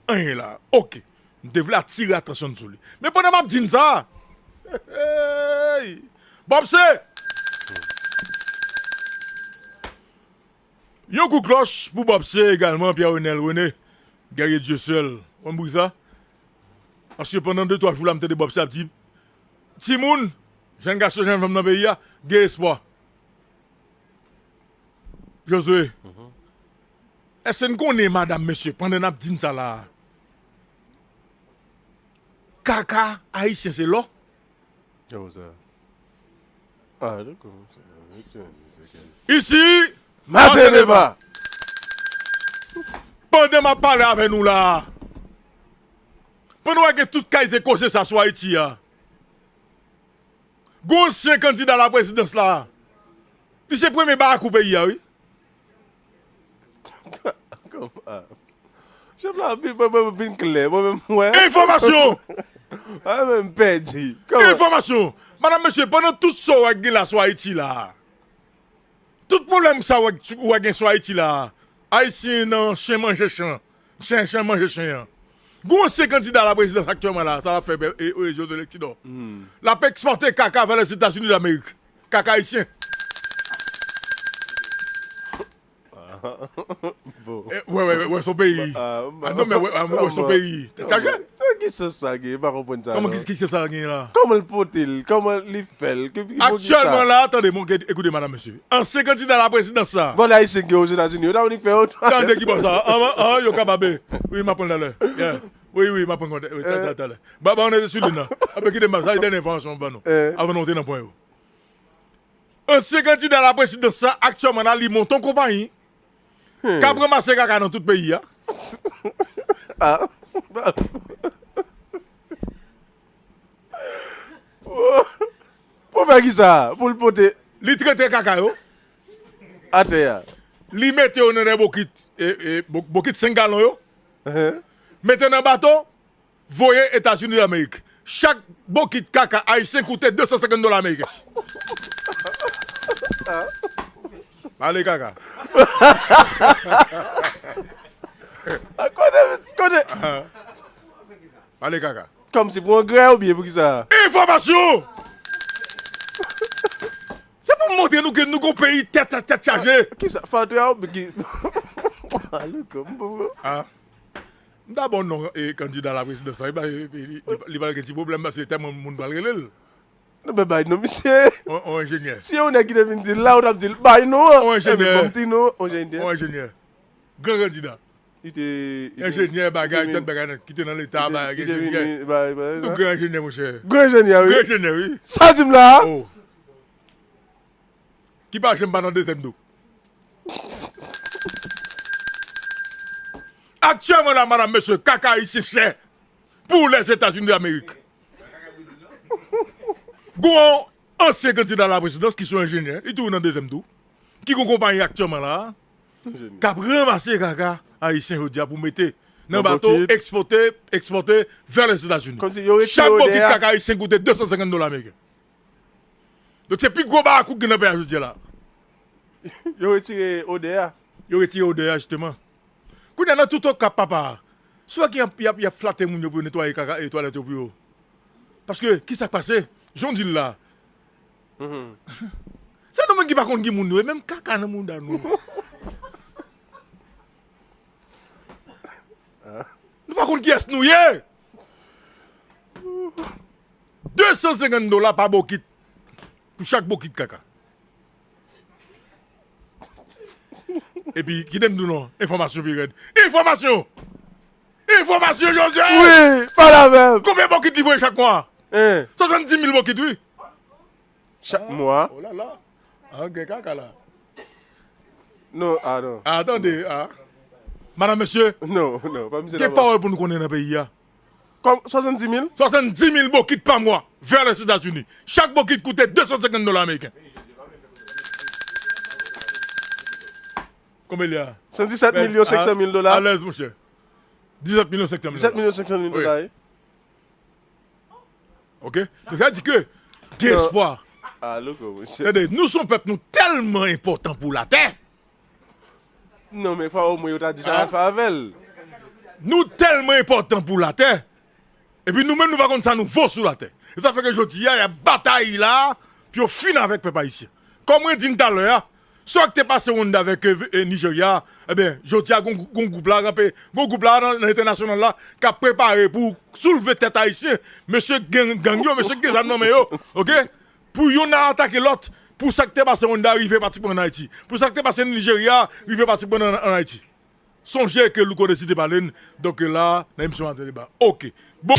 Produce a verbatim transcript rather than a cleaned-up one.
anyen la. Oke. M te vle atire atansyon n sou li. Men pandan m ap di n sa, hey! Bòpse! Yon kou klòch pou Bòpse egalman, Pierre Renel René, Guerrier Dieuseul. Ou konn bri sa? Paske pandan de, twa jou la, m tande Bòpse ap di, timoun, jèn gason, jèn fanm nan peyi a, gen espwa. Josué, èske n konnen, madanm, mesye, pandan n ap di n sa la a, kaka ayisyen se lò? Yo, sa. Ah, dakò. Isi, Maten Deba. Pandan m ap pale avè nou la a, pandan w gen tout kalite koze sa sou Ayiti a, gon ansyen kandida laprezidans la, li se premye barakou peyi a, wi. Kòman? Chèf la, vin, mwen, mwen vin klè. Mwen menm, mwen. Enfòmasyon! Mwen menm pèdi. Kòman? Enfòmasyon! Madanm, mesye, pandan tout sa w wè k gen la sou Ayiti la, tout pwoblèm sa w wè, w wè gen sou Ayiti la, Ayisyen nan chen manje chen. Chen, chen manje chen an. Gon ansyen kandida laprezidans aktyèlman la, sa l ap fè, e, e, José Lectidor. L ap ekspòte kaka vè Lèzetazini Damerik. Kaka ayisyen. Bon. Eh, wè, wè, wè, wè, son peyi. Ah, ah, non, men wè, wè, wè, son peyi. Tèt chaje. Sa ki sans sa gen? M pa konprann sa, non. Kòman ki, ki sans sa gen la? Kòman l pote l? Kòman li fè l? Ki, ki pou ki sa? Aktyèlman la, tande, mon, ke, ekoute, madanm, mesye. Ansyen kandida laprezidans sa. Vòlè ayisyen ki Ozetazini, yo ta vin fè yo. Tande ki bò sa. An, an, yo kapab. Wi, m ap pran l talè. Yeah. Wi, wi, m ap pran kont. Wi, ta, ta, talè. Ba, ba, on est sur le nan. Apre kite m ba, sa e dènye enfòmasyon m ban nou. Eh. Avan nou antre nan pwen yo. Ansyen kandida laprezidans sa, aktyèlman la, li monte yon konpayi k ap ranmase kaka nan tout peyi a. Ah. Pou fè kisa? Pou l pote. Li trete kaka yo atè a. Li mete yo nan de bokit, e, e, bo-, bokit senk galon yo. Mete nan bato, voye Etazini Damerik. Chak bokit kaka ayisyen koute de san senkant dola ameriken. Pale kaka. Kote, kote? Pale kaka. Kòmsi pou angrè oubyen pou kisa? Enfòmasyon! Se pou montre nou ke nou gon peyi tèt, tèt, tèt chaje. Kisa? Fatra oubyen ki? Pale kòm pou. Ah. M ta ba w non, e, kandida laprezidans la, li pa, li, li, li pa gen ti pwoblèm, paske tèlman moun pral rele l. Non, men bay non, misye. On, on enjenyè. Si yon nèg ki te vin di l la, ou t ap di l, bay non an. On enjenyè. Epi bon, m di non, on enjenyè. On enjenyè. Gran kandida. Li te, li te, enjenyè, bagay, tèt bagay, ki te nan Leta, bagay, enjenyè. Tout gran enjenyè, monchè. Gran enjenyè, wi. Gran enjenyè, wi. Sa di m la a? Oh. Ki pa janm pa nan dezyèm tou. Aktyèlman la, madanm, mesye, kaka ayisyen chè pou Lèzetazini Damerik. Gon ansyen kandida laprezidans ki se yon enjenyè, li toujou nan dezyèm tou, ki gon konpayi aktyèlman la, k ap ranmase kaka ayisyen jodi a pou mete nan bato, ekspòte, ekspòte vè Lèzetazini. Chak bokit kaka ayisyen koute de san senkant dola ameriken. Donk, se pi gwo barakou ki gen nan peyi a jodi a la. Yo retire odè a. Yo retire odè a, jisteman. Kounye a, nan tout Okap, papa, si w wè ki y ap, y ap, y ap flate moun yo pou yo netwaye kaka, e, twalèt yo pou yo. Paske, ki sa k pase? Jan w di l la. Se nou menm ki pa konn ki moun nou ye, menm kaka nan mouda nou. Nou pa konn kiyès nou ye. De san senkant dola pa bokit. Pou chak bokit kaka. Epi, kite m di w non, enfòmasyon pi rèd. Enfòmasyon! Enfòmasyon, Jozèf! Wi, pale avè m! Konbyen bokit li voye chak mwa? Hein? Swasanndis mil bokit, wi. Chak mwa? Oh la la. Ah, gen kaka la. Non, ah non. Ah, tande, ah. Madanm, mesye, non, non, pa misye gen pawòl pou nou konnen nan peyi a. Kòm swasanndis mil? Swasanndis mil bokit pa mwa vè Lèzetazini. Chak bokit koute de san senkant dola ameriken. Konbyen li a? San disèt milyon senk san mil dola. Alèz, monchè. Disèt milyon senk san mil dola. Disèt milyon senk san mil dola, wi. Oke? Donk, sa di ke gen espwa. Ah, loko, monchè. Tande, nou se yon pèp, nou tèlman enpòtan pou latè. Non, men fò omwen yo ta di sa fè avè l. Nou tèlman enpòtan pou latè, epi nou menm nou pa konn sa nou vo sou latè. E sa fè ke jodi a, y ap batay la pou yo fin avèk pèp ayisyen. Kòm mwen di n talè a, sa k te pase Rwanda avèk e, e, Nigeria, ebyen, jodi a, gon, gon gwoup la ranpe, gon gwoup la nan, nan entènasyonal la, k ap prepare pou soulve tèt ayisyen, mesye gang, gang yo, mesye k gen zam nan men yo, oke? Pou youn nan atake lòt, pou sa k te pase Rwanda rive pratikman an Ayiti. Pou sa k te pase Nigeria rive pratikman an, an Ayiti. Sonje ke Louko Désir te pale n, donk la, nan emisyon Maten Deba. Oke. Bon.